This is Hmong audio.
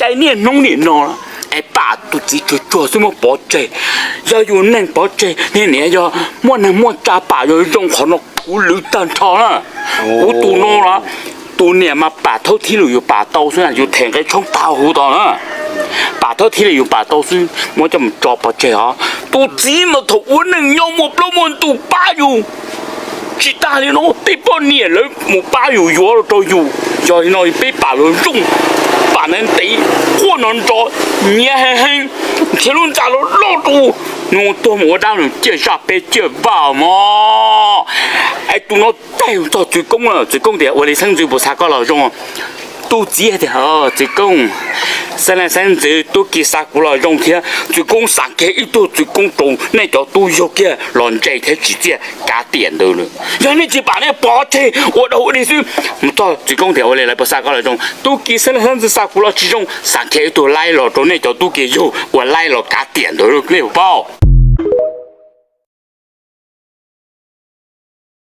Es niaj hnub nim no es pam tus txiv tsuag tsuag xwb muab pov tseg. Yog yus neeg pov tseg, niag niam yog muaj neeg muaj tsa pam yog zoo qhov no kuv lwv tag nrho na. Kuv tus no los, tus niam mas pam thawj thib li yus pam tau xwb, yus them nqe tshoob tag huv tod na. Pam thawj thib li yus pam tau xwb, muab coj mus tso pov tseg os. Tus txiv mas thaum ua neej nyob muaj plaub muaj ntug pab yus, tsis tas li no tej poj niam lawv mus pab yus yuav los rau yus. Yog li no peb pam yus zoo, pam neeg ntev, quaj nrov nrov, nyiav heev heev, nrhiav lub ntxa los loj rau, nws tuag mus ua dab nws ciaj zaj peb ciaj vaj mog. Es tus no tag txog txwv koob lawm, txwv koob tias ua li xeeb ntxwv puas xa koj los zoo? Tus txiv tias, txwv koob, xeeb leej xeeb ntxwv tub ki xa kuv los zoo thiab, txwv koob xa kiag ib tug txwv koob rau nej cov tub yug kiag los ntse thiab tsis txiaj kav tiam ntawd lawm. Yog nej tsis pam nej pov tseg ua dog ua dig xwb. Mus txog txwv koob tias ua li lawv puas xa koj los zoo? Tub ki xeeb leej xeeb ntxwv xa kuv los tsis zoo, xa kiag ib tug laib los rau nej cov tub ki yug ua laib los kav tiam ntawd nej puas paub?